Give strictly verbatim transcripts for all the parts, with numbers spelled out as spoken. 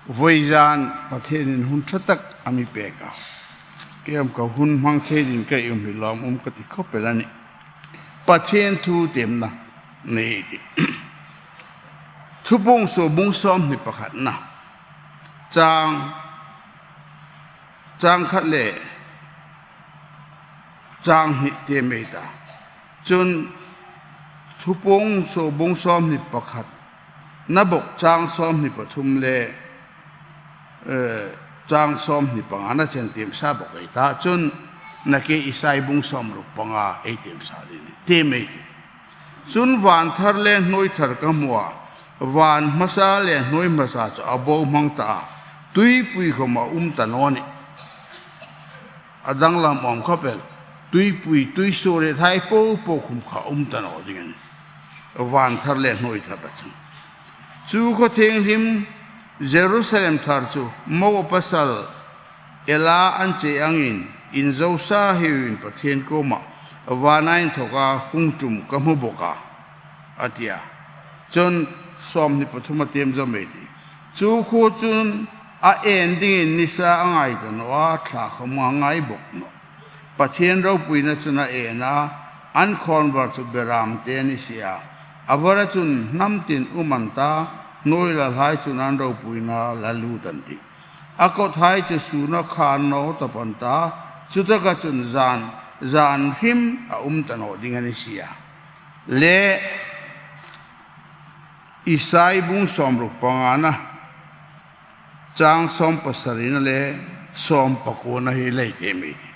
Vawizan Pathienin hun ṭha tak a mi pek a. Kei am ka hun hmang thei dingin ka um hi lawm um ka ti khawp el a nih. Pathien thu temna nei ei tih. Thupuong suok bung sawmhni pakhatna. Chang, chang khat le chang hni tem ei ta. Chun Thupuong suok bung sawmhni pakhatna bawk chang sawmhni pathum le, eh, chang sawmhni pangana chen tem sa bawk ei ta. Chun nakie Isai bung sawmruk panga ei tem sa ding a nih. Tem ei tih. Chun van thar le hnuoi thar ka hmu a, van hmasa le hnuoi hmasa chu a bo hmang ta a, tuipui khawm a um ta naw nih. A danglam awm khawp el, tuipui, tuisuoriethai po po khawm kha um ta naw ding a nih. Van thar le hnuoi thar a chang. Chu khaw thienghlim Jerusalem thar chu mo pasal Ela an che angin, inzosa hiuin Pathien kuoma vana inthoka hung ṭum ka hmu bawk a, a ti a. Chun sawmhni pathum a tem zawm ei tih. Chu khuo chun a en dingin nisa a ngai ta naw a, thla khawm a ngai bawk nawh. Pathien ropuina chun a en a, an khawnvar chu beram te ni si a. A vara chun hnam tin um an ta, hnuoi lalhai chun an ropuina la lut an tih. A kawthai chu sun a khan naw tawp an ta, chutaka chun zan, zan hrim a um ta naw ding a ni si a. Le Isai bung sawmruk pangana, chang sawm pasarina le sawm pakuona hi lei tem ei tih.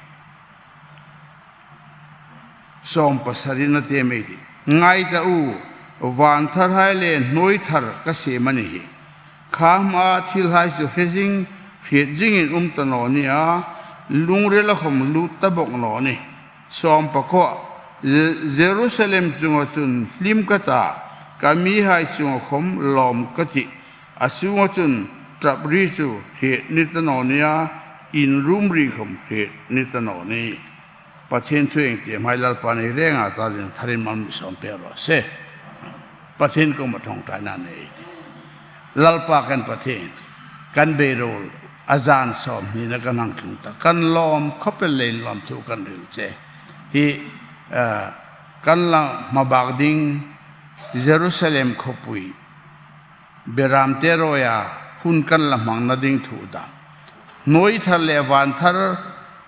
Sawm pasarina tem ei tih. Ngai ta u, van tharhai le hnuoi thar ka siem a ni hi. Kha hmaa thilhai chu hre zing, hriet zingin um ta naw ni a, lungrila khawm lut ta bawk naw ni. Sawm pakua, Je-, Jerusalem chunga chun hlim ka ta, ka mihai chunga khawm lawm ka tih. A sunga chun ṭap ri chu hriet ni ta naw ni a, inrum ri khawm hriet ni ta naw ni. Pathien thu ieng tiemhai Lalpan ei renga ta dingin tharin mal mi sawm pek raw se. Pathien kuoma ṭawngṭaina nei ei tih. Lalpa kan Pathien, kan beidong a zan sawmhnina kan hang tlung ta. Kan lawm khawp el leiin lawmthu kan hril che. Hi, eh, kan la hmabak ding Jerusalem khawpui beram te rawia hun kan la hmangna ding thu dam. Hnuoi thar le van thar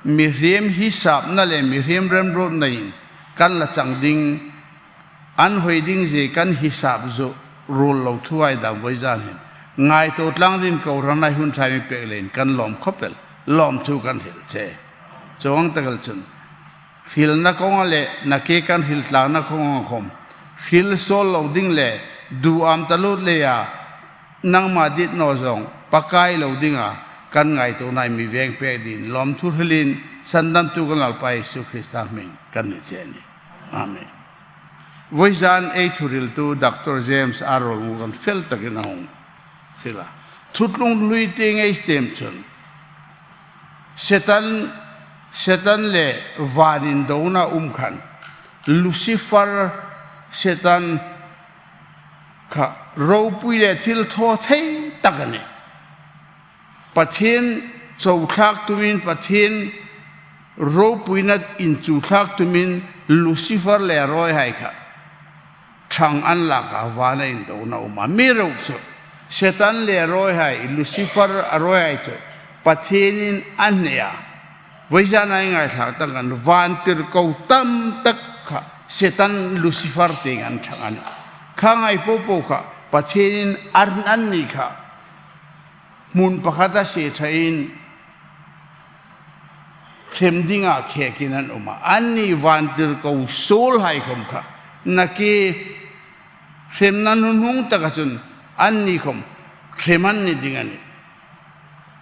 mihriem hisapna le mihriem remruotnain kan la chang ding, an hoi ding zie kan hisap zo ruol lo thuhai dam vawizan hin ngaituo tlang dingin kohranhai hun ṭha mi pek leiin kan lawm khawp el, lawmthu kan hril che. Chuong ang tak el chun hrilna kawnga le nakie kan hril tlangna kawnga khawm hril suol lo ding le duam ta lut leia nangma dit naw zawng pakai lo dinga kan ngaituonahai mi veng pek dingin lawmthu hrilin sandamtu kan Lalpa Isu Krista hmingin kan ni che a nih. Amen. Vawizan ei thuhriltu Doctor James R. Rawlngu kan fel takin a hung hril a. Thutlung hlui tieng ei tem chun Setan, Setan le van indona um khan Lucifer, Setan kha ropui le thil thaw thei tak a nih. Pathien chothlak tumin, Pathien ropuina inchuthlak tumin Lucifer le a rawihai kha ṭhang an lak a, vana indona um a. Amiruokchu Setan le a rawihai, Lucifer a rawihai chu Pathienin a hneh a. Vawizana ei ngaithlak tak khan vantirko tam tak kha Setan, Lucifer tieng an ṭhang a nih. Kha ngai po po kha Pathienin a ring an ni kha hmun pakhata sie ṭhain hrem dinga khekin an um a. Anni vantirko suolhai khawm kha nakie hremna hnuhnung taka chun anni khawm hrem an ni ding a nih.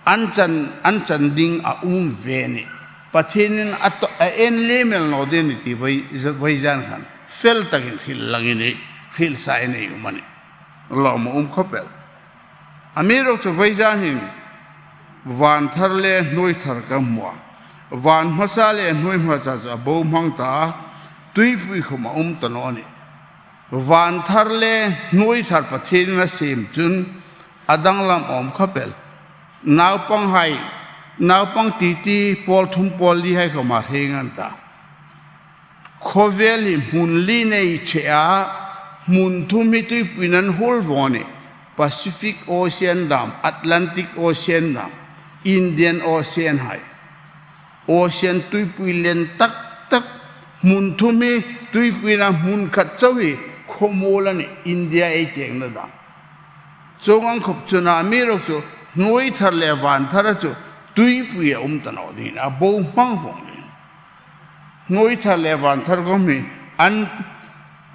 An chan, an chan ding a um ve a nih. Pathienin a to-, a en lem el naw ding a nih ti vawi, vawizan khan fel takin hril lang ei nih, hril sa ei nih um a nih. Lawm a um khawp el. Amiruokchu vawizan hin van thar le hnuoi thar ka hmu a. Van hmasa le hnuoi hmasa chu a bo hmang ta a, tuipui khawm a um ta naw a nih. Van thar le hnuoi thar Pathienin a siem chun a danglam awm khawp el. Naupang hai, naupang titi pawl thum pawl li hai khawma hreng an ta. Khawvel hi hmun li nei che a, hmun thum hi tuipuiin an huol vong a nih. Pacific Ocean dam, Atlantic Ocean dam, Indian Ocean hai. Ocean tuipui lian tak tak, hmun thum hi tuipuiin a hmun khat chau hi khawmuol a nih, India ei chengna dam. Chuong ang khawp chun amiruokchu hnuoi thar le van thara chu tuipuia um ta naw ding, a bohmang vong ding. Hnuoi thar le van thar khawm hi an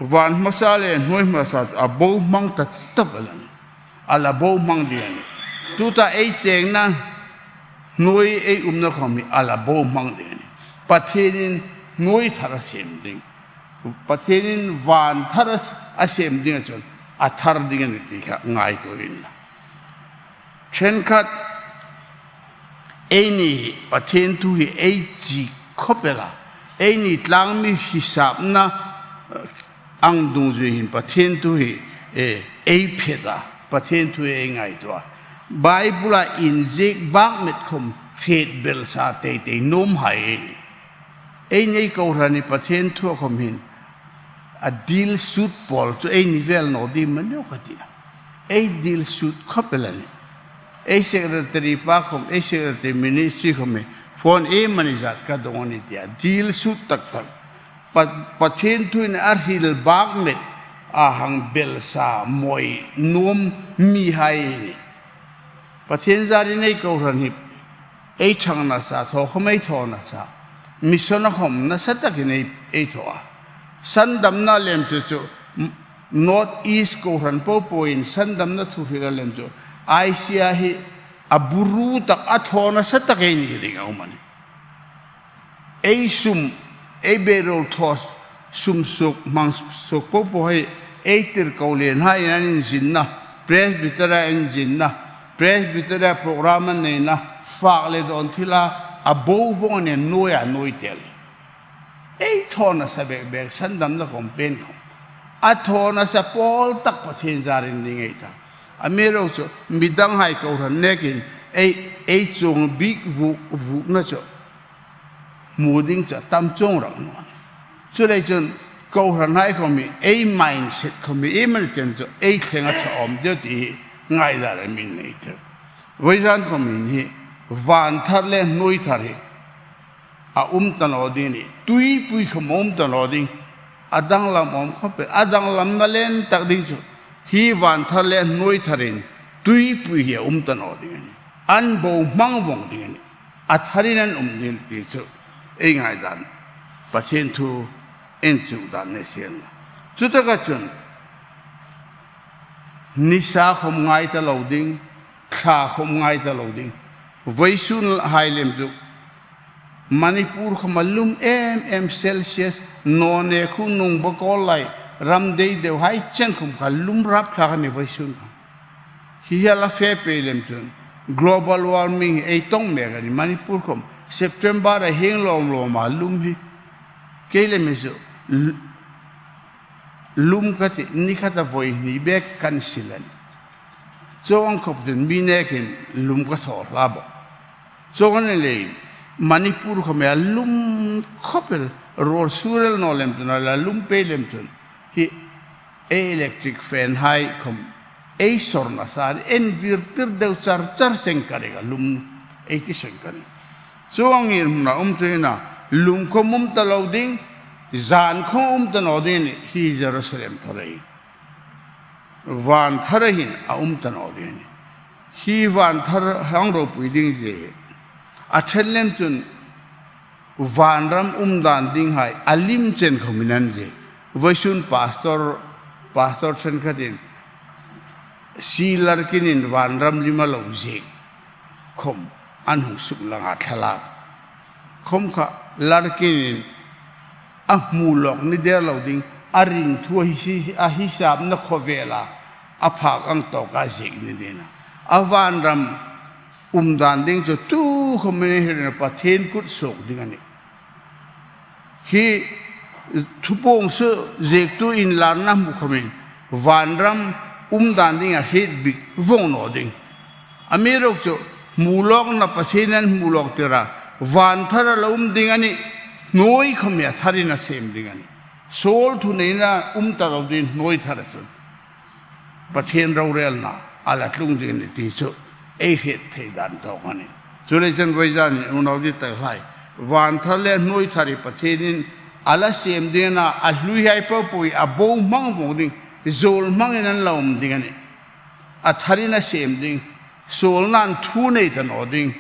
van hmasa le hnuoi hmasa chu a bohmang ta ta bawk a nih. A la bohmang ding a nih. Tuta ei chengna hnuoi ei umna khawm hi a la bohmang ding a nih. Pathienin hnuoi thar a siem ding. Pathienin van thar a, a siem ding a chun a thar ding a nih ti kha ngaituo inla. Ṭhenkhat eini Pathien thu hi ei chik khawp el a, eini tlangmi hisapna, eh, ang dungzui hin Pathien thu hi, eh, ei phet a, Pathien thu ei ngaituo a. Bible-a inziek bak met khawm hriet belsa tei tei nuom hai ei nih. Eini kohran hi Pathien thua khawm hin a dil sut pawl chu eini vel naw ding am a ni ka ti a. Ei dil sut khawp el a nih. Ei secretary pa khawm, ei secretary ministry khawm hi phone iem a ni zat ka dawng a nih ti a. Dil sut tak tak. Pa, Pathien thuin a hril bak met a hang belsa mawi nuom mi hai ei nih. Pathien zarin ei kohran hi ei ṭhang nasa, thaw khawm ei thaw nasa. Mission-a khawm nasa takin ei, ei thaw a. Sandamna lem chu chu, m-, North East kohran popoin sandamna thu hrila lem chu, Asia hi a buru tak, a thaw nasa tak ei ni ring a um a nih. Ei sum, ei beirol thaw sum suok, hmang suok popo hi ei tirko lien haiin an inzinna, Presbytery-a inzinna, Presbytery-a program an neina, fak le dawn thila a bo vong a nih, nuoia nuoi tel. Ei thaw nasa bek bek, sandamna khawm pen khawm. A thaw nasa pawl tak Pathien zarin ni ngei ta. Amiruokchu, midang hai kohran nekin ei, ei chuong bik vuk, vukna chu hmu ding chu a tam chuong rak naw. Chuleiin chun kohran hai khawm hi, ei mindset khawm hi, ei man chen chu ei thleng a ṭha awm deu ti hi ngaidam a mi nei thei. Voizan khawm hin hi, van thar le hnuoi thar hi a um ta naw ding a nih, tuipui khawm a um ta naw ding. A danglam a um khawp el, a danglamna lien tak ding chu hi van thar le hnuoi tharin tuipui hi a um ta naw ding a nih. An bohmang vong ding a nih. A tharin an um ding ti chu ei ngaidam, Pathien thu inchuk dan ni sien la. Chutaka chun nisa khawm ngai ta lo ding, thla khawm ngai ta lo ding. Voisun hai lem chu Manipur khawm a lum em em, Celsius, Noney khu, Nungbakawl lai, ram dei deu hai chen khawm kha lum rap thlak a nih voisun kha. Hi hi a la fe pei lem chun global warming ei tawng mek a nih. Manipur khawm September-a hieng lawm lawma lum hi. Kei lem hi chu l-, lum ka ti, ni khata voi hni bek kan sil a nih. Chuong ang khawp chun mi nekin lum ka thaw hlak bawk. Chuong a ni leiin Manipur khawm hi a lum khawp el, ruol sur el naw lem chun a la lum pei lem chun hi ei electric fan hai khawm ei sawr nasa, ei vir tir deu char char seng ka ring a, lum ei ti seng ka ring. Chuong ang hin hmuna um chu hin a, lum khawm um ta lo ding, zan khawm um ta naw ding a nih, hi Jerusalem thar hi. Van thar hin a um ta naw ding a nih. Hi van thar hang ropui ding zie hi. A ṭhen lem chun vanram um dan ding hai a lim chen khawmin an ziek. Voisun pastor, pastor ṭhenkhatin, C. Larkin-in vanram lim a lo ziek khawm an hung suklang a, thlalak khawm kha Larkin-in a hmu lawk ni der lo ding, a ring thu a hi, a hisapna khawvela a phak ang tawka ziek ni ding a. A vanram um dan ding chu tu khawmin hi rin Pathien kut suok ding a nih. Hi thupuong su ziektu inlarna hmu khawmin vanram um dan ding a hriet bik vong naw ding. Amiruokchu Hmu lawkna Pathienin an hmu lawk tir a, van thar a la um ding a nih, hnuoi khawm hi a tharin a siem ding a nih. Suol thuneina um ta lo ding hnuoi thar a chun Pathien rorelna a la tlung ding a nih ti chu ei hriet thei dan tawk a nih. Chuleiin vawisun hin unau dittakhai, van thar le hnuoi thar hi Pathienin a la siem ding a, a hluihai popo hi a bo hmang vawng ding, zuol hmangin an la um ding a nih. A tharin a siem ding, suolnain thu nei ta naw ding.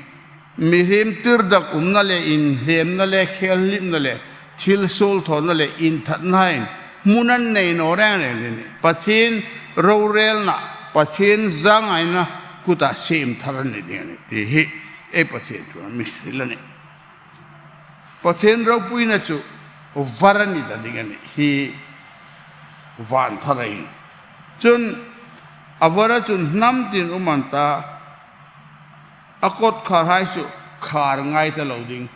Mihriem tirdakumna le inhlemna le khelhlipna le thil suol thawna le inthatnain hmun an nei naw reng reng ding a nih. Pathien rorelna, Pathien zangaina kuta siem thar an ni ding a nih ti hi ei Pathien thu a mi hril a nih. Pathien ropuina chu var a ni ta ding a nih, hi van thar a hin. Chun a var a chun hnam tin um an ta, a kawtkharhai chu khar ngai ta lo ding.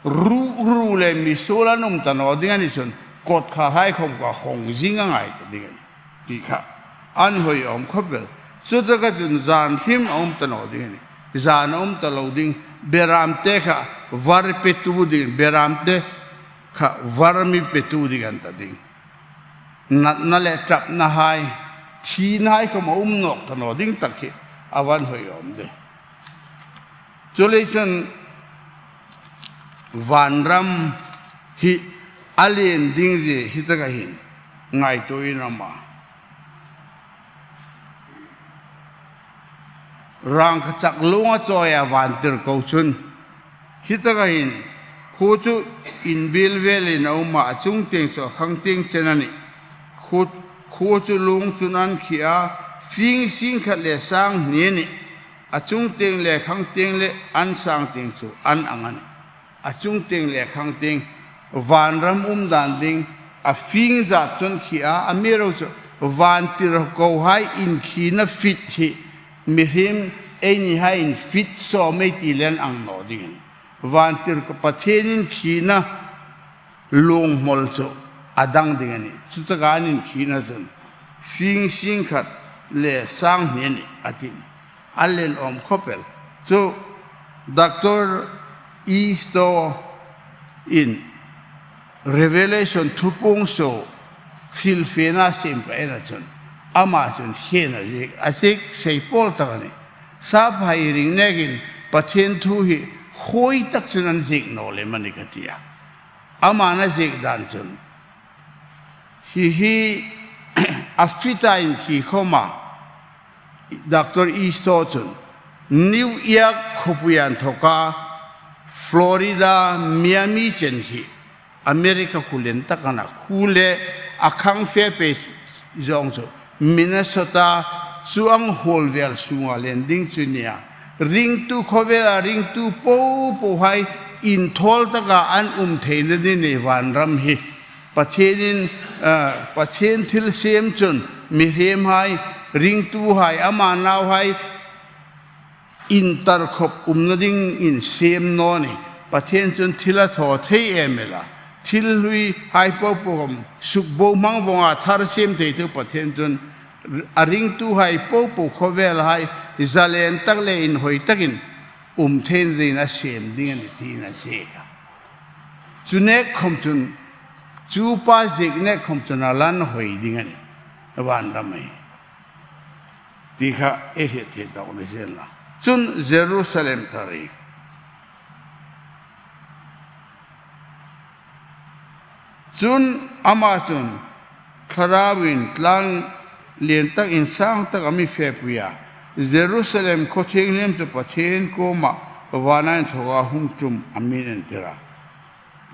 Ru, ru le mi suol an um ta naw ding a ni chun kawtkharhai khawm kha hawng zing a ngai ta ding a nih ti kha an hoi awm khawp el. Chutaka chun zan hrim a um ta naw ding a nih. Zan a um ta lo ding, beramte kha var petu ding, beramte kha var mi petu ding an ta ding. Natna le ṭapnahai, thinahai khawm a um nawk ta naw ding tak hi a van hoi awm de. Chuleiin vanram hi a lien ding zie hi taka hin ngaituoin a um a. Rangkachak lunga chawia vantirko chun hi taka hin khuo chu inbiel velin a um a, a chungtieng chu a khangtieng chen a nih. Khuo, khuo chu lung chun an khi a, fing sing khat le sang hni a nih. A chungtieng le khangtieng le an sangtieng chu an ang a nih. A chungtieng le khangtieng vanram um dan ding, a fing zat chun khi a, amiruokchu vantirkohai inkhina fit hi mihriem einihai in fit sawm ei ti le an ang naw ding a nih. Vantirko Pathienin khina lunghmol chu a dang ding a nih. Chutaka an inkhina chun fing sing khat le sang hni a nih a ti. A lien awm khawp el. Chu Doctor Easter in Revelation thupuong suo hrilfiena siem ka en a chun, ama chun hriet a ziek, a ziek sei pawl tak a nih. Sap hai ring nekin Pathien thu hi hoi tak chun an ziek naw lem a nih ka ti a. Aman a ziek dan chun, hi hi a fita inkhi khawma, Doctor Easter chun New York khawpuia inthoka Florida, Miami chen hi America khuo lien tak a na, khuo le a khang fe pei zawng chu Minnesota chuong huol vel sunga lien ding chu a nih a. Ringtu khawvela ringtu popohai inthawl taka an um theina dingin vanram hi Pathienin, eh, Pathien thilsiem chun mihriemhai, ringtuhai, ama nauhai intarkhawp umna dingin siem naw a nih. Pathien chun thil a thaw thei em el a. Thil hluihai popo khawm sukbohmang vawnga thar siem theitu Pathien chun a ringtuhai popo khawvelhai zalen tak le inhoi takin um theina dingin a siem ding a nih tiin a ziek a. Chu nek khawm chun, chu pa ziek nek khawm chun a la hoi ding a nih, vanram hi. Ti kha ei hriet thei tawk ni sien la. Chun Jerusalem thar hi. Chun ama chun Thlarauin tlang lien tak, insang tak a mi fepui a, Jerusalem khaw thienghlim chu Pathien kuoma vana inthoka hung tum a min entir a.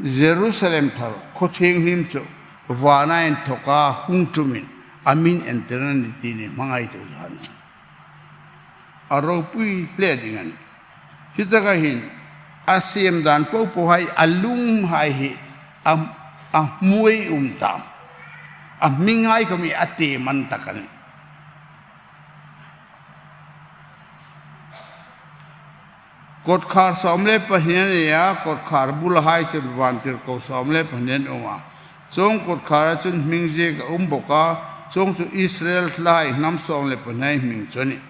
Jerusalem thar khaw thienghlim chu vana inthoka hung tumin a min entir a nih ti hi hmangaituo zan chu a ropui hle ding a nih. Hi taka hin a siem dan popohai, a lunghai hi a, a hmu ei um tam. A hminghai khawm hi a tiem tak a nih. Kawtkhar sawm le pahni a nei a, kawtkhar bulahai chu vantirko sawm le pahni an um a. Chuong kawtkhara chun hming ziek a um bawk a, chuong chu Israel thlahai hnam sawm le pahnihai hming chu a nih.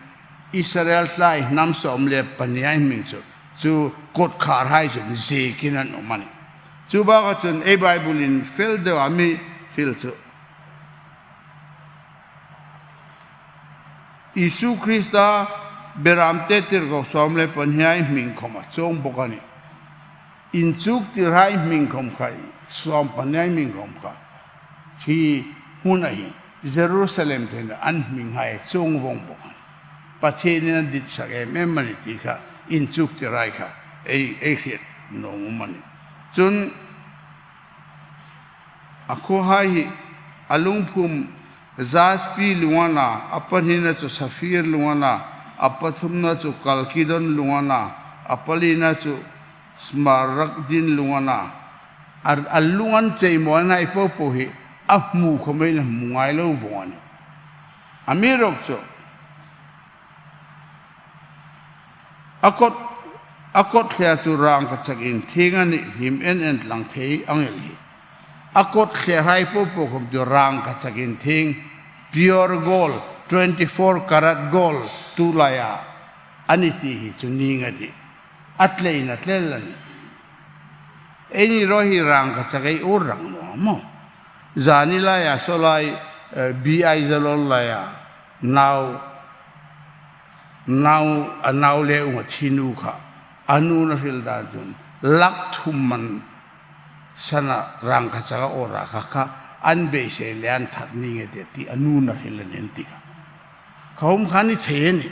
Israel hlai hnam sawm le pahni hai hming chu, chu kawtkhar hai chun ziekin an um a nih. Chu bakah chun ei Bible-in fel deu a mi hril chu, Isu Krista berâmte tirko sawm le pahni hai hming khawm a chuong bawk a nih. Inchuktirhai hming khawm kha, sawm pahni hai hming khawm kha, hi hmuna hi Jerusalem thena an hming hai chuong vawng bawk a nih. Pathienin a ditsak em em a nih ti kha, inchuktirhai kha ei, ei hriet nuom a nih. Chun, a khuo hai hi a lungphum jaspi lung a na, a pahnina chu saphir lung a na, a pathumna chu kalkedon lung a na, a palina chu smaragdin lung a na. A, a lung an chei maw an hai po po hi a hmu khawm ei la hmu ngai lo vawng a nih. Amiruokchu a kawt, a kawtthler chu rângkachak inthieng a nih, hlim en en tlang thei ang el hi. A kawtthlerhai po po khawm chu rângkachak inthieng, pure gold, twenty-four carat gold, tu laia a ni ti hi chu ning a tih. A tleina tlat a nih. Eini ruok hi rângkachak ei uor rak naw maw. Zani laia saw lai, eh, B I Jalal laia nau, nau, a nau le unga thi nu kha, a nun a hril dan chun, lak thum man sana rângkachak a uor a kha kha, an beisei le an that ning a tih ti a nun a hril a nih ti kha. Khawm kha ni thei a nih.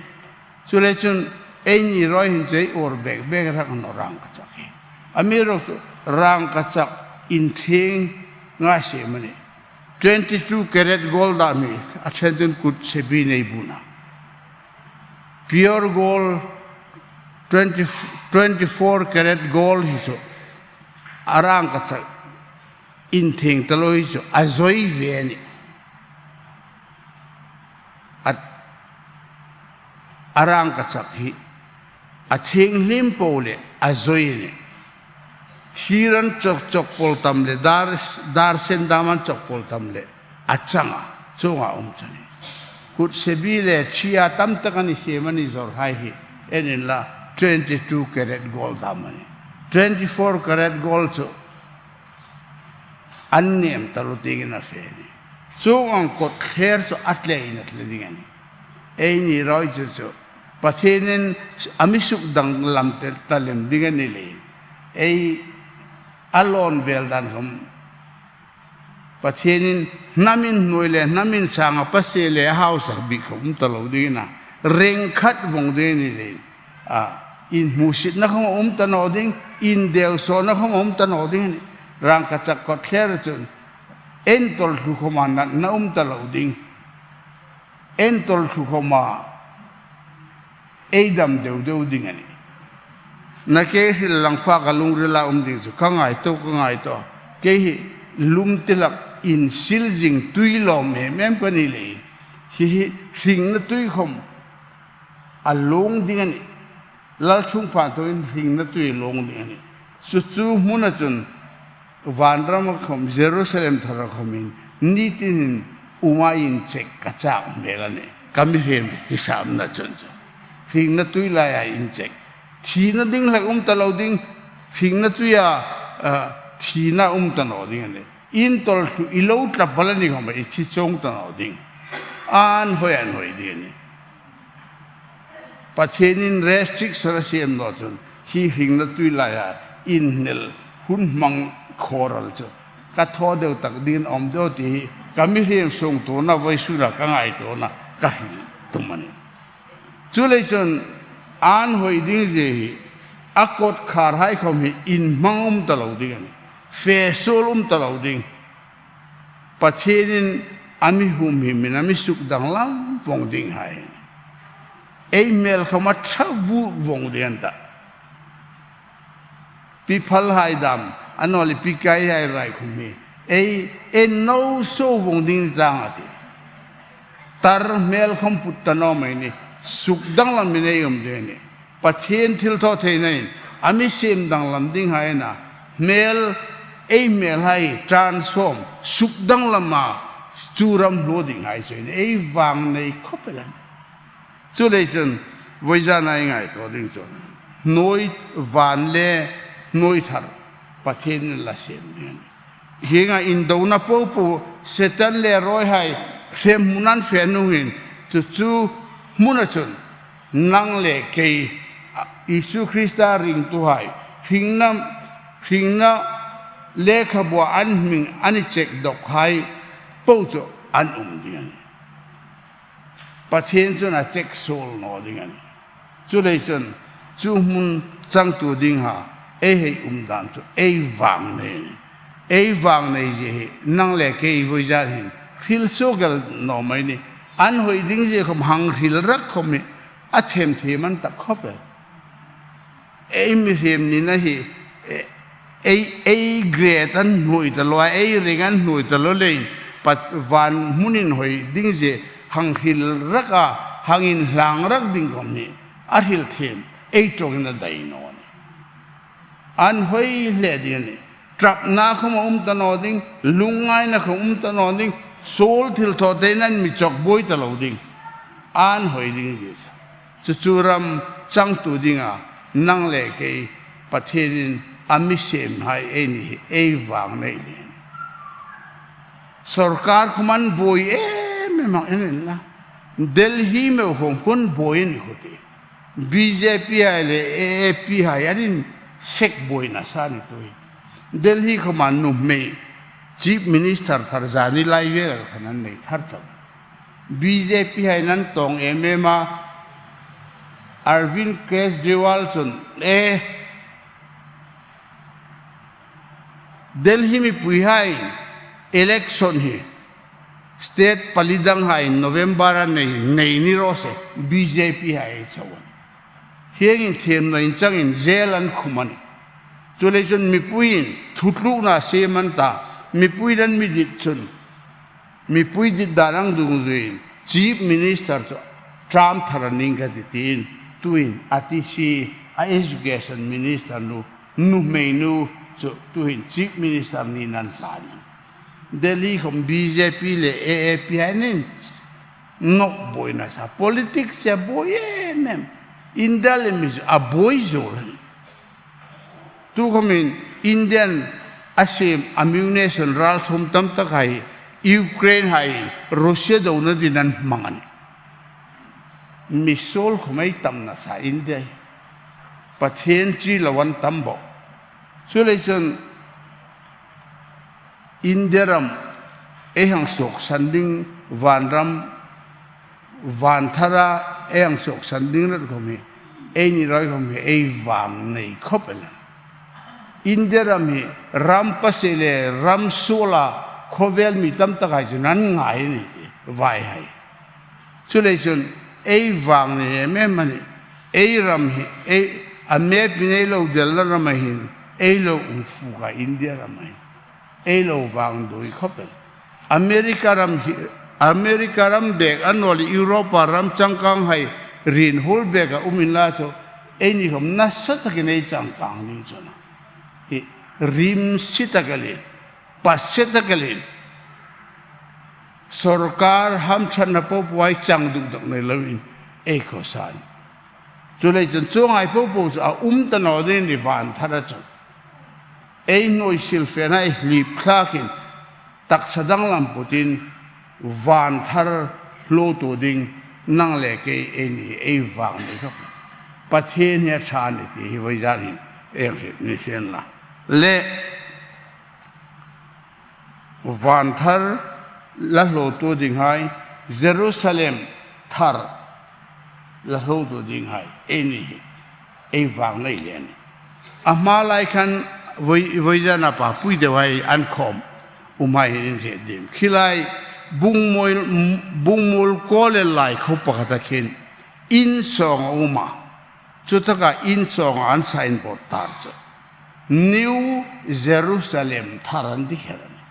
Chuleiin chun eini ruok hin chu ei uor bek bek rak a ni naw rângkachak hi. Amiruokchu rângkachak inthienga siem a nih. Twenty-two carat gold dâm hi a ṭhen chun kut sebi nei bun a. Pure gold, twenty, twenty-four carat gold hi chu a rângkachak inthieng ta lo hi chu a zawi ve a nih. A, a rângkachak hi a thienghlim po le a zawi a nih. Thir an chawk, chawk pawl tam le, dâr, dâr sen dâm an chawk pawl tam le a chang a, chuonga um chu a nih. Kut sebi le ṭhia tam tak a ni siem a ni zawrhai hi, en inla twenty-two carat gold dâm a nih. Twenty-four carat gold chu an nem ta lo tiin a fe a nih. Chuong ang kawtthler chu a tleina tlat ding a nih. Eini ruok chu chu Pathienin a mi sukdanglam ta lem ding a ni leiin, ei a lawn vel dan khawm Pathienin hnam inhnuoi le hnam insâng a pasie le a hausa bik khawm um ta lo ding a nih. Reng khat vawng ding a ni leiin, a, inhmusitna khawm um ta naw ding, indeusawna khawm um ta naw ding a nih. Rângkachak kawtthler chun entawlthlu khawma natna um ta lo ding. Entawlthlu khawma ei dam deu deu ding a nih. Na kei hi langpha ka lungrila um ding chu ka ngaituo, ka ngaituo. Kei hi lum ti hlak insil zing tui lawm em em ka ni leiin, hi hi hringna tui khawm a lawng ding a nih. Lalṭhungpha tuin hringna tui lawng ding a nih. Chu chu hmuna chun vanrama khawm, Jerusalem thara khawmin ni tinin uma inchek ka châk hmel a nih. Ka mihriem hisâpna chun chu hringna tui laia inchek. Thina ding hlak um ta lo ding, hringna tuia, ah, thina um ta naw ding a nih. Entawlthlu i lo tla pal a ni khawma i thi chuong ta naw ding. An hoi an hoi ding a nih. Pathienin restriction a siem naw chun, hi hringna tui laia inhnel hun hmang khawral chu ka thaw deu tak dingin awm deu ti hi ka mihriem suongtuona vawisuna ka ngaituona ka hril tum a nih. Chuleiin chun an hoi ding zie hi a kawtkhar hai khawm hi inhmang um ta lo ding a nih. Fe suol um ta lo ding. Pathienin a mi humhim in a mi sukdanglam vawng ding hai. Ei hmel khawm a ṭha vuk vawng ding a ni tah. Pi Phal hai dam, a naw leh Pi Kai hai rai khawm hi ei en naw suol vawng ding a ni tah a tih. Tar hmel khawm put ta naw mei ni, sukdanglam in ei um ding a nih. Pathien thilthawtheinain a mi siem danglam ding hai a na, hmel, ei hmel hai transform, sukdanglama chu ram hluo ding hai chu a nih, ei vângnei khawp el a nih. Chuleiin chun, vawizana ei ngaituo ding chu, hnuoi van le hnuoi thar Pathienin a la siem ding a nih. Hienga indona popo, Setan le ruolhai hremhmun an fe nuhin, chu chu hmuna chun nang le kei, a, Isu Krista ringtuhai, hringna, hringna lekhabua an hming an inchek dawkhai po chu an um ding a nih. Pathien chun a chek suol naw ding a nih. Chuleiin chun, chu hmun changtu dinga ei hei um dan chu ei vang nei a nih. Ei vang nei zie hi nang le kei vawizan hin hril suok el naw mei a nih. An hoi ding zie khom hang hril rak khom hi a themthem an ta khop el. Ei mihriem nina hi, e, ei, ei grade an hnuoi ta lo, ei rank an hnuoi ta lo leiin, Pat-, van hmun inhoi ding zie hang hril raka, hang inhlang rak ding khom hi a hril them, ei ṭawngin a dai naw a nih. An hoi hle ding a nih. Ṭapna khom a um ta naw ding, lungngaina khom um ta naw ding, suol thilthawtein an mi chawk buoi ta lo ding. An hoi ding zie chu. Chu chu ram changtu dinga nang le kei Pathienin a mi siemhai ei ni hi ei vang nei a nih. Sawrkar khom an buoi em em ang en en la. Delhi meu khom khun buoi a ni khu ti. B J P hai le A A P hai an insek buoi nasa a ni tuhin. Delhi khoma nuhmei Chief Minister thar zani lai vel khan an nei thar chau. B J P hai'n an tawng em em a, Arvind Kejriwal chun, e, Delhi mipuihai election hi state pali danghai November-a nei, nei ni raw se, B J P hai chau a nih. Hieng inthemna inchangin jail an khum a nih. Chuleiin chun mipuiin thutlukna siem an ta, mipuiin an mi dit chun, mipui dit dan ang dungzuiin Chief Minister chu ṭam thar a ning ka ti tiin, tuhin a ti si a Education Minister nu, nuhmei nu chu tuhin Chief Minister niin an hlan. Delhi khom B J P le A A P hai an inchawk buoi nasa, politics a buoi em em. India le mi a buoi zuol a nih. Tukhomin Indian a siem ammunition ralthuom tam tak hai Ukraine hai Russia dona dingin an hmang a nih. Mi suol khom ei tam nasa India hi. Pathien ṭi lo an tam bawk. Chuleiin chun India ram ei hang suoksan ding, van ram, van thara ei hang suoksan ding rat khom hi, ei ni rawi khom hi ei vang nei khop el a. India ram hi ram pasei le ram suola khawvel mi tam tak hai chun an ngai a ni ti, vaihai. Chuleiin chun ei vang nei em em a nih. Ei ram hi, ei, a map-in ei lo delna rama hin ei lo um fuk a, India rama hin ei lo vang doi khop el. America ram hi, America ram bek a naw le Europa ram changkanghai rinhul bek a um inla chu, eini khom nasa takin ei changkang ding chu a nih. Hi rimsi tak elin, pasie tak elin, sawrkar hamṭhatna popo ei chang duk dawk nei loin ei khawsa a nih. Chuleiin chun chuonghai popo chu a um ta naw ding a nih van thara chu. Ei hnuoi silfenhai hlip thlakin taksa danglam putin van thar hluotu ding nang le kei ei ni ei vang nei khop. Pathien hi a ṭha a nih ti hi vawizan hin ei hriet ni sien la. Le van thar la hluotu dinghai, Jerusalem thar la hluotu dinghai ei ni hi ei vang nei le a nih. A hma lai khan voi, vawizana pa pui deu hai an khawm umhai hin in hriet ding. Khi lai Bungmual, Bungmual College lai khuo pakhat a khin in sawng a um a. Chutaka in sawnga an signboard tar chu New Jerusalem thar an ti kher a nih.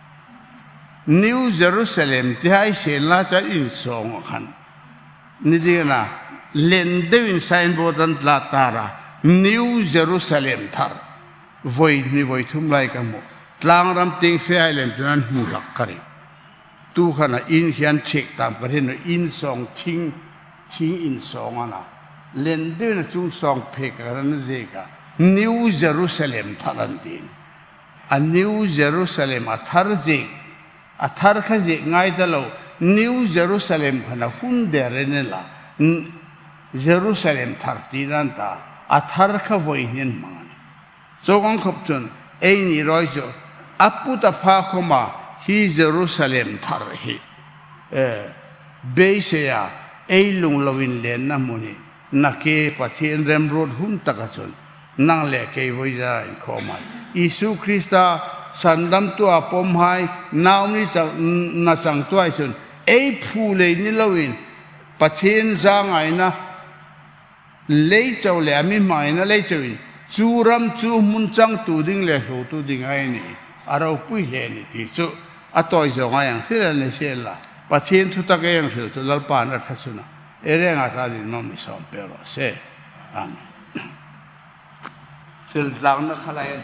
New Jerusalem ti hai sien la chu in sawnga khan. Ni dingin a len deuin signboard an tla tar a, New Jerusalem thar. Voi hni voi thum lai ka hmu. Tlangram tieng fe hai lem chun an hmu hlak ka ring. Tu khan a in hi an chhek tam ka ring, in sawng thing thing insawng a na. Len deuin a chung sawng phek a na ziek a. New Jerusalem thar an ti. A New Jerusalem a thar ziek, a thar kha ziek ngai ta lo, New Jerusalem kha na hun der en la, n-, Jerusalem thar ti nan ta, a thar kha voi hnin hmang a nih. Chuong ang khawp chun, eini ruok chu, a put a pha khawma, hi Jerusalem thar hi, eh, beiseia, ei lunglo inlenna hmun hi, nakie Pathien remruot hun taka chun, nang le kei voi zara inkhawm a. Isu Krista sandamtua pawm hai, nau ni chang, na changtuhai chun, ei phu lei ni loin, Pathien zangaina, lei chau le a mi hmangaina lei chauin, chu ram chu hmun changtu ding le hluotu ding ei ni, a ropui hle ni ti chu, a tawi zawnga ei hang hril a ni sien la, Pathien thu tak ei hang hril chu Lalpan a ṭha sun a, ei renga ta ding nawm mi sawm pe raw se. Amen. Thil tlangna kha lai an